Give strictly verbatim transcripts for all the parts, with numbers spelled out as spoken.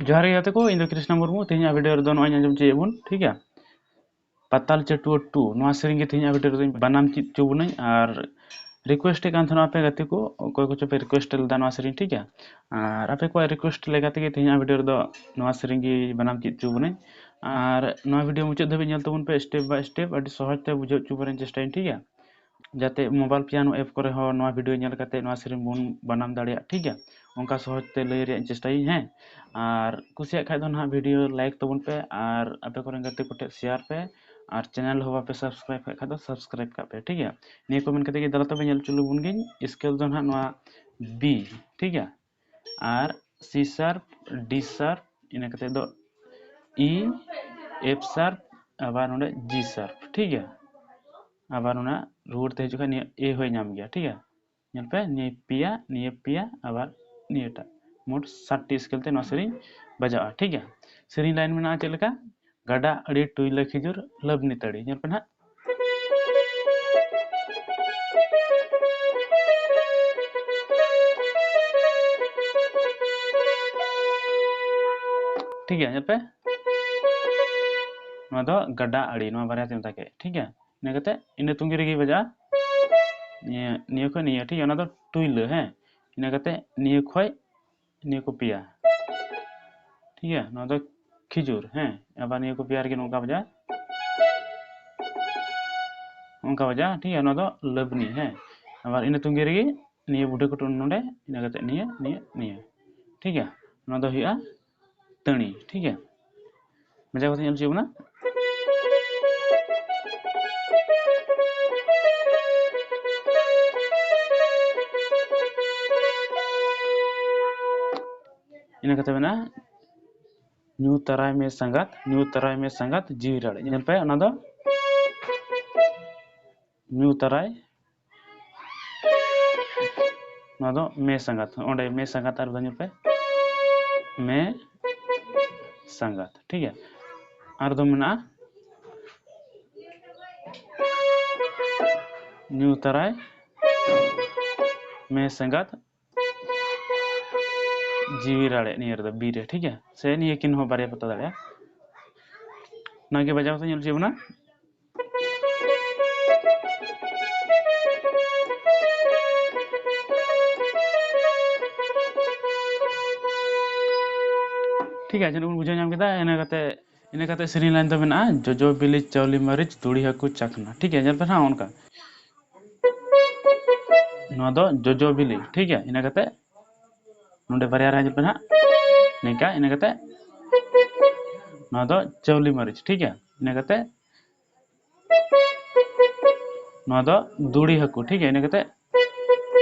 ᱡᱚᱦᱟᱨ ᱜᱮ ᱜᱟᱛᱮ ᱠᱚ, ᱤᱧ ᱫᱚ ᱠᱨᱤᱥᱱᱟ ᱢᱩᱨᱢᱩ᱾ ᱛᱮᱦᱮᱧᱟᱜ ᱵᱷᱤᱰᱤᱭᱳ ᱨᱮᱫᱚ ᱱᱚᱜᱼᱚᱭ ᱟᱸᱡᱚᱢ ᱪᱚᱭᱮᱫ ᱵᱚᱱ, ᱴᱷᱤᱠ ᱜᱮᱭᱟ? ᱯᱟᱛᱟᱞ ᱪᱟᱹᱴᱩᱣᱟᱹ ᱴᱩ, ᱱᱚᱣᱟ ᱥᱮᱨᱮᱧ ᱜᱮ ᱛᱮᱦᱮᱧᱟᱜ ᱵᱷᱤᱰᱤᱭᱳ ᱨᱮᱫᱚᱧ ᱵᱟᱱᱟᱢ ᱪᱮᱫ ᱦᱚᱪᱚ ᱵᱚᱱᱟᱹᱧ᱾ ᱟᱨ ᱨᱤᱠᱩᱭᱮᱥᱴ ᱮᱫ ᱠᱟᱱ ᱛᱟᱦᱮᱱᱟ ᱟᱯᱮ ᱜᱟᱛᱮ ᱠᱚ, ᱚᱠᱚᱭ ᱠᱚᱪᱚ ᱯᱮ ᱨᱤᱠᱩᱭᱮᱥᱴ ᱞᱮᱫᱟ ᱱᱚᱣᱟ ᱥᱮᱨᱮᱧ, ᱴᱷᱤᱠ ᱜᱮᱭᱟ? ᱟᱨ ᱟᱯᱮ ᱠᱚᱣᱟᱜ ᱨᱤᱠᱩᱭᱮᱥᱴ ᱞᱮᱠᱟ ᱛᱮᱜᱮ ᱛᱮᱦᱮᱧᱟᱜ ᱵᱷᱤᱰᱤᱭᱳ ᱨᱮᱫᱚ ᱱᱚᱣᱟ ᱥᱮᱨᱮᱧ ᱜᱮ ᱵᱟᱱᱟᱢ ᱪᱮᱫ ᱦᱚᱪᱚ ᱵᱚᱱᱟᱹᱧ᱾ ᱟᱨ ᱱᱚᱣᱟ ᱵᱷᱤᱰᱤᱭᱳ ᱢᱩᱪᱟᱹᱫ ᱫᱷᱟᱹᱵᱤᱡ ᱧᱮᱞ ᱛᱟᱵᱚᱱ ᱯᱮ, ᱥᱴᱮᱯ ᱵᱟᱭ ᱥᱴᱮᱯ, ᱟᱹᱰᱤ ᱥᱚᱦᱚᱡ ᱛᱮ ᱵᱩᱡᱷᱟᱹᱣ ᱦᱚᱪᱚ ᱵᱚᱱᱟᱹᱧ ᱪᱮᱥᱴᱟᱭᱟᱹᱧ, ᱴᱷᱤᱠ ᱜᱮᱭᱟ? ᱡᱟᱛᱮ ᱢᱳᱵᱟᱭᱤᱞ ᱯᱤᱭᱟᱱᱳ ᱮᱯ ᱠᱚᱨᱮ ᱦᱚᱸ ᱱᱚᱣᱟ ᱵᱷᱤᱰᱤᱭᱳ ᱧᱮᱞ ᱠᱟᱛᱮ ᱱᱚᱣᱟ ᱥᱮᱨᱮᱧ ᱵᱚᱱ ᱵᱟᱱᱟᱢ ᱫᱟᱲᱮᱭᱟᱜ, ᱴᱷᱤᱠ ᱜᱮᱭᱟ? ᱚᱱᱠᱟ ᱥᱚᱦᱚᱡ ᱛᱮ ᱞᱟᱹᱭ ᱨᱮᱭᱟᱜ ᱤᱧ ᱪᱮᱥᱴᱟᱭᱟᱹᱧ, ᱦᱮᱸ᱾ ᱟᱨ ᱠᱩᱥᱤᱭᱟᱜ ᱠᱷᱟᱡ ᱫᱚ ᱱᱟᱦᱟᱜ ᱵᱷᱤᱰᱤᱭᱳ ᱞᱟᱭᱤᱠ ᱛᱟᱵᱚᱱ ᱯᱮ, ᱟᱨ ᱟᱯᱮ ᱠᱚᱨᱮᱱ ᱜᱟᱛᱮ ᱠᱚᱴᱷᱮᱱ ᱥᱮᱭᱟᱨ ᱯᱮ, ᱟᱨ ᱪᱮᱱᱮᱞ ᱦᱚᱸ ᱵᱟᱯᱮ ᱥᱟᱵᱥᱠᱨᱟᱭᱤᱵ ᱠᱟᱜ ᱠᱷᱟᱡ ᱫᱚ ᱥᱟᱵᱥᱠᱨᱟᱭᱤᱵ ᱠᱟᱜ ᱯᱮ, ᱴᱷᱤᱠ ᱜᱮᱭᱟ? ᱱᱤᱭᱟᱹ ᱠᱚ ᱢᱮᱱ ᱠᱟᱛᱮ ᱜᱮ ᱫᱮᱞᱟ ᱛᱚᱵᱮ ᱧᱮᱞ ᱦᱚᱪᱚ ᱞᱮᱵᱚᱱ ᱜᱤᱧ, ᱥᱠᱮᱞ ᱫᱚ ᱱᱟᱦᱟᱜ ᱱᱚᱣᱟ ᱵᱤ, ᱴᱷᱤᱠ ᱜᱮᱭᱟ? ᱟᱨ ᱥᱤ ᱥᱟᱨᱯ, ᱰᱤ ᱥᱟᱨᱯ, ᱤᱱᱟᱹ ᱠᱟᱛᱮ ᱫᱚ ᱤ, ᱮᱯᱷ ᱥᱟᱨᱯ, ᱟᱵᱟᱨ ᱱᱚᱰᱮ ᱡᱤ ᱥᱟᱨᱯ, ᱴᱷᱤᱠ ᱜᱮᱭᱟ? ᱟᱵᱟᱨ ᱚᱱᱟ ᱨᱩᱣᱟᱹᱲ ᱛᱮ ᱦᱤᱡᱩᱜ ᱠᱷᱟᱱ ᱱᱤᱭᱟᱹ ᱮ ᱦᱚᱸᱭ ᱧᱟᱢ ᱜᱮᱭᱟ, ᱴᱷᱤᱠ ᱜᱮᱭᱟ? ᱧᱮᱞ ᱯᱮ, ᱱᱤᱭᱟᱹ ᱯᱮᱭᱟ, ᱱᱤᱭᱟᱹ ᱯᱮᱭᱟ, ᱟᱵᱟᱨ ᱱᱤᱭᱟᱹᱴᱟᱜ᱾ ᱢᱳᱴ ᱥᱟᱛᱴᱤ ᱥᱠᱮᱞ ᱛᱮ ᱱᱚᱣᱟ ᱥᱮᱨᱮᱧ ᱵᱟᱡᱟᱜᱼᱟ, ᱴᱷᱤᱠ ᱜᱮᱭᱟ? ᱥᱮᱨᱮᱧ ᱞᱟᱭᱤᱱ ᱢᱮᱱᱟᱜᱼᱟ ᱪᱮᱫ ᱞᱮᱠᱟ? ᱜᱟᱰᱟ ᱟᱲᱮ ᱴᱩᱭᱞᱟᱹ ᱠᱷᱤᱡᱩᱨ ᱞᱟᱵᱽᱱᱤ ᱛᱟᱹᱲᱤ᱾ ᱧᱮᱞ ᱯᱮ ᱱᱟᱦᱟᱜ᱾ ᱴᱷᱤᱠ ᱜᱮᱭᱟ, ᱧᱮᱞ ᱯᱮ᱾ ᱱᱚᱣᱟ ᱫᱚ ᱜᱟᱰᱟ ᱟᱲᱮ, ᱱᱚᱣᱟ ᱵᱟᱨᱭᱟ ᱛᱮ ᱢᱮᱛᱟ ᱠᱮᱫ, ᱴᱷᱤᱠ ᱜᱮᱭᱟ? ᱤᱱᱟᱹ ᱠᱟᱛᱮ ᱤᱱᱟᱹ ᱛᱩᱝᱜᱤ ᱨᱮᱜᱮ ᱵᱟᱡᱟᱜᱼᱟ᱾ ᱱᱤᱭᱟᱹ, ᱱᱤᱭᱟᱹ ᱠᱷᱚᱱ ᱱᱤᱭᱟᱹ, ᱴᱷᱤᱠ ᱜᱮᱭᱟ? ᱚᱱᱟ ᱫᱚ ᱴᱩᱭᱞᱟᱹ, ᱦᱮᱸ᱾ ᱤᱱᱟᱹ ᱠᱟᱛᱮ ᱱᱤᱭᱟᱹ ᱠᱷᱚᱱ ᱱᱤᱭᱟᱹ ᱠᱚ ᱯᱮᱭᱟ, ᱴᱷᱤᱠ ᱜᱮᱭᱟ? ᱱᱚᱣᱟ ᱫᱚ ᱠᱷᱤᱡᱩᱨ, ᱦᱮᱸ᱾ ᱟᱵᱟᱨ ᱱᱤᱭᱟᱹ ᱠᱚ ᱯᱮᱭᱟ ᱨᱮᱜᱮ ᱱᱚᱝᱠᱟ ᱵᱟᱡᱟᱜᱼᱟ, ᱱᱚᱝᱠᱟ ᱵᱟᱡᱟᱜᱼᱟ, ᱴᱷᱤᱠ ᱜᱮᱭᱟ? ᱱᱚᱣᱟ ᱫᱚ ᱞᱟᱵᱽᱱᱤ, ᱦᱮᱸ᱾ ᱟᱵᱟᱨ ᱤᱱᱟᱹ ᱛᱩᱝᱜᱤ ᱨᱮᱜᱮ ᱱᱤᱭᱟᱹ ᱵᱩᱰᱷᱟᱹ ᱠᱩᱴᱩᱢ ᱱᱚᱰᱮ, ᱤᱱᱟᱹ ᱠᱟᱛᱮ ᱱᱤᱭᱟᱹ, ᱱᱤᱭᱟᱹ, ᱱᱤᱭᱟᱹ, ᱴᱷᱤᱠ ᱜᱮᱭᱟ? ᱱᱚᱣᱟ ᱫᱚ ᱦᱩᱭᱩᱜᱼᱟ ᱛᱟᱹᱲᱤ, ᱴᱷᱤᱠ ᱜᱮᱭᱟ? ᱵᱟᱡᱟᱣ ᱠᱟᱛᱮ ᱧᱮᱞ ᱦᱚᱪᱚᱭ ᱵᱚᱱᱟ᱾ ᱤᱱᱟᱹ ᱠᱟᱛᱮ ᱢᱮᱱᱟᱜᱼᱟ, ᱧᱩ ᱛᱟᱨᱟᱭ ᱢᱮ ᱥᱟᱸᱜᱟᱛ, ᱧᱩ ᱛᱟᱨᱟᱭ ᱢᱮ ᱥᱟᱸᱜᱟᱛ, ᱡᱤᱣᱤ ᱨᱟᱲᱮᱡ᱾ ᱧᱮᱞ ᱯᱮ, ᱚᱱᱟ ᱫᱚ ᱧᱩ ᱛᱟᱨᱟᱭ, ᱱᱚᱣᱟ ᱫᱚ ᱢᱮ ᱥᱟᱸᱜᱟᱛ, ᱚᱸᱰᱮ ᱢᱮ ᱥᱟᱸᱜᱟᱛ, ᱟᱨ ᱫᱚ ᱧᱮᱞ ᱯᱮ, ᱢᱮ ᱥᱟᱸᱜᱟᱛ, ᱴᱷᱤᱠ ᱜᱮᱭᱟ᱾ ᱟᱨ ᱫᱚ ᱢᱮᱱᱟᱜᱼᱟ, ᱧᱩ ᱛᱟᱨᱟᱭ ᱢᱮ ᱥᱟᱸᱜᱟᱛ, ᱡᱤᱣᱤ ᱨᱟᱲᱮᱫ ᱱᱤᱭᱟᱹ ᱨᱮᱫᱚ ᱵᱤ ᱨᱮ, ᱴᱷᱤᱠ ᱜᱮᱭᱟ? ᱥᱮ ᱱᱤᱭᱟᱹ ᱠᱤᱱ ᱦᱚᱸ ᱵᱟᱨᱭᱟ ᱯᱟᱛᱟ ᱫᱟᱲᱮᱭᱟᱜᱼᱟ᱾ ᱚᱱᱟᱜᱮ ᱵᱟᱡᱟᱣ ᱠᱟᱛᱮ ᱧᱮᱞ ᱦᱚᱪᱚᱭ ᱵᱚᱱᱟ᱾ ᱴᱷᱤᱠ ᱜᱮᱭᱟ, ᱡᱟᱹᱱᱤᱡ ᱵᱚᱱ ᱵᱩᱡᱷᱟᱹᱣ ᱧᱟᱢ ᱠᱮᱫᱟ᱾ ᱤᱱᱟᱹ ᱠᱟᱛᱮ, ᱤᱱᱟᱹ ᱠᱟᱛᱮ ᱥᱮᱨᱮᱧ ᱞᱟᱭᱤᱱ ᱫᱚ ᱢᱮᱱᱟᱜᱼᱟ, ᱡᱚᱡᱚ ᱵᱤᱞᱤ ᱪᱟᱣᱞᱮ ᱢᱟᱹᱨᱤᱪ ᱛᱩᱲᱤ ᱦᱟᱹᱠᱩ ᱪᱟᱠᱷᱱᱟ᱾ ᱴᱷᱤᱠ ᱜᱮᱭᱟ, ᱧᱮᱞ ᱯᱮ ᱦᱟᱸᱜ ᱚᱱᱠᱟ᱾ ᱱᱚᱣᱟ ᱫᱚ ᱡᱚᱡᱚ ᱵᱤᱞᱤ, ᱴᱷᱤᱠ ᱜᱮᱭᱟ᱾ ᱤᱱᱟᱹ ᱠᱟᱛᱮ ᱱᱚᱰᱮ ᱵᱟᱨᱭᱟ ᱨᱮ ᱧᱮᱞ ᱯᱮ ᱦᱟᱸᱜ, ᱱᱤᱝᱠᱟ᱾ ᱤᱱᱟᱹ ᱠᱟᱛᱮ ᱱᱚᱣᱟ ᱫᱚ ᱪᱟᱣᱞᱮ ᱢᱟᱹᱨᱤᱪ, ᱴᱷᱤᱠ ᱜᱮᱭᱟ᱾ ᱤᱱᱟᱹ ᱠᱟᱛᱮ ᱱᱚᱣᱟ ᱫᱚ ᱫᱩᱲᱤ ᱦᱟᱹᱠᱩ, ᱴᱷᱤᱠ ᱜᱮᱭᱟ᱾ ᱤᱱᱟᱹ ᱠᱟᱛᱮ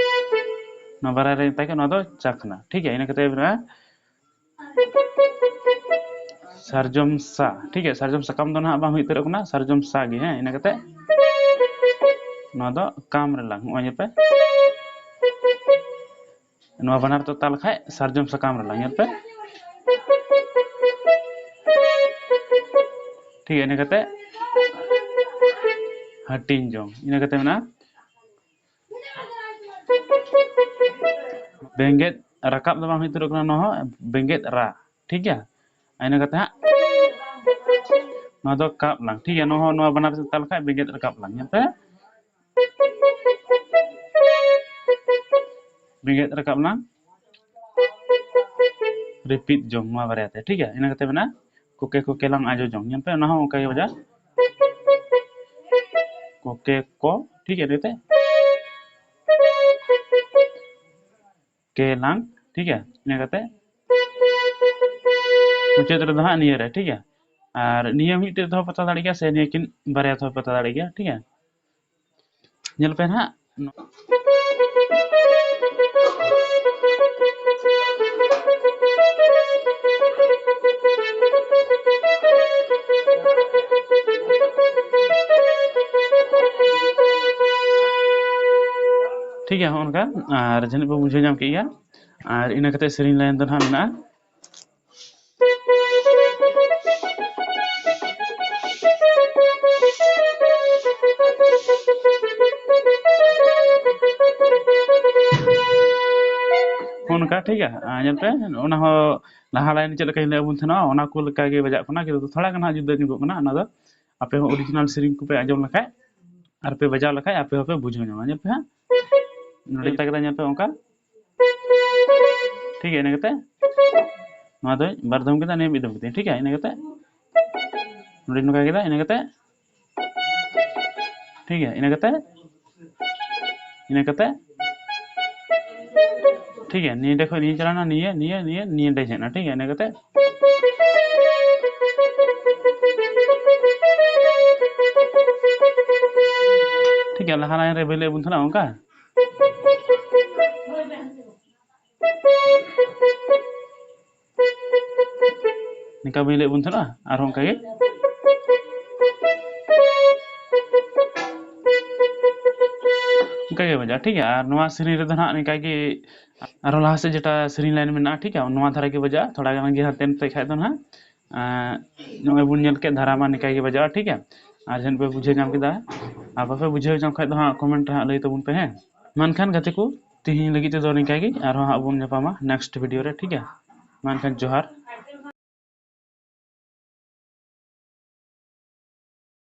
ᱱᱚᱣᱟ ᱵᱟᱨᱭᱟ ᱨᱮ ᱢᱮᱛᱟᱭ ᱠᱷᱟᱱ ᱱᱚᱣᱟ ᱫᱚ ᱪᱟᱠᱷᱱᱟ, ᱴᱷᱤᱠ ᱜᱮᱭᱟ᱾ ᱤᱱᱟᱹ ᱠᱟᱛᱮ ᱢᱮᱱᱟᱜᱼᱟ ᱥᱟᱨᱡᱚᱢ ᱥᱟ, ᱴᱷᱤᱠ ᱜᱮᱭᱟ᱾ ᱥᱟᱨᱡᱚᱢ ᱥᱟᱠᱟᱢ ᱫᱚ ᱱᱟᱦᱟᱜ ᱵᱟᱝ ᱦᱩᱭ ᱩᱛᱟᱹᱨᱚᱜ ᱠᱟᱱᱟ, ᱥᱟᱨᱡᱚᱢ ᱥᱟ ᱜᱮ, ᱦᱮᱸ᱾ ᱤᱱᱟᱹ ᱠᱟᱛᱮ ᱱᱚᱣᱟ ᱫᱚ ᱠᱟᱢ ᱨᱮᱞᱟᱝ, ᱱᱚᱜᱼᱚᱭ ᱧᱮᱞ ᱯᱮ, ᱱᱚᱣᱟ ᱵᱟᱱᱟᱨ ᱫᱚ ᱛᱟᱞ ᱠᱷᱟᱡ ᱥᱟᱨᱡᱚᱢ ᱥᱟᱠᱟᱢ ᱨᱮᱞᱟᱝ, ᱧᱮᱞ ᱯᱮ, ᱴᱷᱤᱠ ᱜᱮᱭᱟ᱾ ᱤᱱᱟᱹ ᱠᱟᱛᱮ ᱦᱟᱹᱴᱤᱧ ᱡᱚᱝ, ᱤᱱᱟᱹ ᱠᱟᱛᱮ ᱢᱮᱱᱟᱜᱼᱟ ᱵᱮᱸᱜᱮᱫ ᱨᱟᱠᱟᱵ ᱫᱚ ᱵᱟᱝ ᱦᱩᱭ ᱩᱛᱟᱹᱨᱚᱜ ᱠᱟᱱᱟ, ᱱᱚᱣᱟ ᱦᱚᱸ ᱵᱮᱸᱜᱮᱫ ᱨᱟ, ᱴᱷᱤᱠ ᱜᱮᱭᱟ᱾ ᱤᱱᱟᱹ ᱠᱟᱛᱮ ᱦᱟᱸᱜ ᱱᱚᱣᱟ ᱫᱚ ᱠᱟᱵ ᱞᱟᱝ, ᱴᱷᱤᱠ ᱜᱮᱭᱟ᱾ ᱱᱚᱣᱟ ᱦᱚᱸ ᱱᱚᱣᱟ ᱵᱟᱱᱟᱨ ᱥᱮᱫ ᱛᱟᱞ ᱠᱷᱟᱡ ᱵᱮᱸᱜᱮᱫ ᱨᱟᱠᱟᱵ ᱞᱟᱝ, ᱧᱮᱞ ᱯᱮ, ᱵᱮᱸᱜᱮᱫ ᱨᱟᱠᱟᱵ ᱞᱟᱝ, ᱨᱤᱯᱤᱴ ᱡᱚᱝ ᱱᱚᱣᱟ ᱵᱟᱨᱭᱟ ᱛᱮ, ᱴᱷᱤᱠ ᱜᱮᱭᱟ᱾ ᱤᱱᱟᱹ ᱠᱟᱛᱮ ᱢᱮᱱᱟᱜᱼᱟ ᱠᱳᱠᱮ ᱠᱳᱠᱮ ᱞᱟᱝ ᱟᱡᱚ ᱡᱚᱝ, ᱧᱮᱞ ᱯᱮ, ᱚᱱᱟ ᱦᱚᱸ ᱚᱱᱠᱟ ᱜᱮ ᱵᱟᱡᱟᱣ, ᱠᱳᱠᱮ ᱠᱚ, ᱴᱷᱤᱠ ᱜᱮᱭᱟ᱾ ᱤᱱᱟᱹ ᱠᱟᱛᱮ ᱠᱮ ᱞᱟᱝ, ᱴᱷᱤᱠ ᱜᱮᱭᱟ᱾ ᱤᱱᱟᱹ ᱠᱟᱛᱮ ᱢᱩᱪᱟᱹᱫ ᱨᱮᱫᱚ ᱦᱟᱸᱜ ᱱᱤᱭᱟᱹ ᱨᱮ, ᱴᱷᱤᱠ ᱜᱮᱭᱟ᱾ ᱟᱨ ᱱᱤᱭᱟᱹ ᱢᱤᱫᱴᱮᱡ ᱛᱮᱦᱚᱸ ᱯᱟᱛᱟ ᱫᱟᱲᱮ ᱜᱮᱭᱟ, ᱥᱮ ᱱᱤᱭᱟᱹ ᱠᱤᱱ ᱵᱟᱨᱭᱟ ᱛᱮᱦᱚᱸ ᱯᱟᱛᱟ ᱫᱟᱲᱮ ᱜᱮᱭᱟ, ᱴᱷᱤᱠ ᱜᱮᱭᱟ᱾ ᱧᱮᱞ ᱯᱮ ᱱᱟᱦᱟᱜ, ᱴᱷᱤᱠ ᱜᱮᱭᱟ, ᱦᱚᱸᱜᱼᱚ ᱱᱚᱝᱠᱟ᱾ ᱟᱨ ᱡᱟᱹᱱᱤᱡ ᱯᱮ ᱵᱩᱡᱷᱟᱹᱣ ᱧᱟᱢ ᱠᱮᱫ ᱜᱮᱭᱟ᱾ ᱟᱨ ᱤᱱᱟᱹ ᱠᱟᱛᱮ ᱥᱮᱨᱮᱧ ᱞᱟᱭᱤᱱ ᱫᱚ ᱱᱟᱦᱟᱜ ᱢᱮᱱᱟᱜᱼᱟ᱾ ᱚᱱᱠᱟ, ᱴᱷᱤᱠ ᱜᱮᱭᱟ᱾ ᱟᱨ ᱧᱮᱞ ᱯᱮ, ᱚᱱᱟ ᱦᱚᱸ ᱞᱟᱦᱟ ᱞᱟᱭᱤᱱ ᱪᱮᱫ ᱞᱮᱠᱟᱧ ᱞᱟᱹᱭ ᱟᱵᱚᱱ ᱛᱟᱦᱮᱱᱟ, ᱚᱱᱟ ᱠᱚ ᱞᱮᱠᱟ ᱜᱮ ᱵᱟᱡᱟᱜ ᱠᱟᱱᱟ, ᱠᱤᱱᱛᱩ ᱛᱷᱚᱲᱟ ᱜᱟᱱ ᱦᱟᱸᱜ ᱡᱩᱫᱟᱹ ᱧᱚᱜᱚᱜ ᱠᱟᱱᱟ᱾ ᱚᱱᱟ ᱫᱚ ᱟᱯᱮ ᱦᱚᱸ ᱚᱨᱤᱡᱤᱱᱟᱞ ᱥᱮᱨᱮᱧ ᱠᱚᱯᱮ ᱟᱸᱡᱚᱢ ᱞᱮᱠᱷᱟᱡ ᱟᱨ ᱯᱮ ᱵᱟᱡᱟᱣ ᱞᱮᱠᱷᱟᱡ ᱟᱯᱮ ᱦᱚᱸᱯᱮ ᱵᱩᱡᱷᱟᱹᱣ ᱧᱟᱢᱟ᱾ ᱧᱮᱞ ᱯᱮ ᱦᱟᱸᱜ, ᱱᱚᱰᱮ ᱢᱮᱛᱟ ᱠᱮᱫᱟ, ᱧᱮᱞ ᱯᱮ ᱚᱱᱠᱟ, ᱴᱷᱤᱠ ᱜᱮᱭᱟ᱾ ᱤᱱᱟᱹ ᱠᱟᱛᱮ ᱱᱚᱣᱟ ᱫᱚ ᱵᱟᱨ ᱫᱷᱚᱢ ᱠᱮᱫᱟ, ᱱᱤᱭᱟᱹ ᱢᱤᱫ ᱫᱷᱚᱢ ᱠᱮᱫᱟ, ᱴᱷᱤᱠ ᱜᱮᱭᱟ᱾ ᱤᱱᱟᱹ ᱠᱟᱛᱮ ᱱᱚᱰᱮ ᱱᱚᱝᱠᱟ ᱠᱮᱫᱟ, ᱤᱱᱟᱹ ᱠᱟᱛᱮ, ᱴᱷᱤᱠ ᱜᱮᱭᱟ, ᱤᱱᱟᱹ ᱠᱟᱛᱮ, ᱤᱱᱟᱹ ᱠᱟᱛᱮ, ᱴᱷᱤᱠ ᱜᱮᱭᱟ, ᱱᱤᱭᱟᱹ ᱠᱷᱚᱱ ᱱᱤᱭᱟᱹ ᱪᱟᱞᱟᱣᱱᱟ, ᱱᱤᱭᱟᱹ, ᱱᱤᱭᱟᱹ, ᱱᱤᱭᱟᱹ, ᱱᱤᱭᱟᱹ ᱦᱮᱡ ᱮᱱᱟ, ᱴᱷᱤᱠ ᱜᱮᱭᱟ, ᱤᱱᱟᱹ ᱠᱟᱛᱮ, ᱴᱷᱤᱠ ᱜᱮᱭᱟ, ᱞᱟᱦᱟ ᱞᱟᱭᱤᱱ ᱨᱮ ᱵᱟᱹᱧ ᱞᱟᱹᱭ ᱵᱚᱱ ᱛᱟᱦᱮᱱᱟ ᱚᱱᱠᱟ᱾ ᱱᱤᱝᱠᱟ ᱵᱟᱹᱧ ᱞᱟᱹᱭ ᱵᱚᱱ ᱛᱟᱦᱮᱱᱟ, ᱟᱨᱦᱚᱸ ᱚᱱᱠᱟ ᱜᱮ, ᱚᱱᱠᱟ ᱜᱮ ᱵᱟᱡᱟᱜᱼᱟ, ᱴᱷᱤᱠ ᱜᱮᱭᱟ᱾ ᱟᱨ ᱱᱚᱣᱟ ᱥᱮᱨᱮᱧ ᱨᱮᱫᱚ ᱱᱟᱦᱟᱜ ᱱᱤᱝᱠᱟ ᱜᱮ ᱟᱨᱦᱚᱸ ᱞᱟᱦᱟ ᱥᱮᱫ ᱡᱮᱴᱟ ᱥᱮᱨᱮᱧ ᱞᱟᱭᱤᱱ ᱢᱮᱱᱟᱜᱼᱟ, ᱴᱷᱤᱠ ᱜᱮᱭᱟ, ᱱᱚᱣᱟ ᱫᱷᱟᱨᱟ ᱜᱮ ᱵᱟᱡᱟᱜᱼᱟ, ᱛᱷᱚᱲᱟ ᱜᱟᱱ ᱜᱮ ᱦᱟᱱᱛᱮ ᱱᱟᱛᱮ ᱠᱷᱟᱡ ᱫᱚ ᱱᱟᱦᱟᱜ᱾ ᱟᱨ ᱱᱚᱜᱼᱚᱭ ᱵᱚᱱ ᱧᱮᱞ ᱠᱮᱫ ᱫᱷᱟᱨᱟ ᱢᱟ ᱱᱤᱝᱠᱟ ᱜᱮ ᱵᱟᱡᱟᱜᱼᱟ, ᱴᱷᱤᱠ ᱜᱮᱭᱟ᱾ ᱟᱨ ᱡᱟᱦᱟᱸ ᱯᱮ ᱵᱩᱡᱷᱟᱹᱣ ᱧᱟᱢ ᱠᱮᱫᱟ, ᱟᱨ ᱵᱟᱯᱮ ᱵᱩᱡᱷᱟᱹᱣ ᱧᱟᱢ ᱠᱷᱟᱡ ᱫᱚ ᱦᱟᱸᱜ ᱠᱚᱢᱮᱱᱴ ᱨᱮ ᱦᱟᱸᱜ ᱞᱟᱹᱭ ᱛᱟᱵᱚᱱ ᱯᱮ, ᱦᱮᱸ᱾ ᱢᱟ ᱮᱱᱠᱷᱟᱱ ᱜᱟᱛᱮ ᱠᱚ, ᱛᱤᱦᱤᱧ ᱞᱟᱹᱜᱤᱫ ᱛᱮᱫᱚ ᱱᱤᱝᱠᱟ ᱜᱮ, ᱟᱨᱦᱚᱸ ᱦᱟᱸᱜ ᱵᱚᱱ ᱧᱟᱯᱟᱢᱟ ᱱᱮᱠᱥᱴ ᱵᱷᱤᱰᱤᱭᱳ ᱨᱮ, ᱴᱷᱤᱠ ᱜᱮᱭᱟ᱾ ᱢᱟ ᱮᱱᱠᱷᱟᱱ ᱡᱚᱦᱟᱨ᱾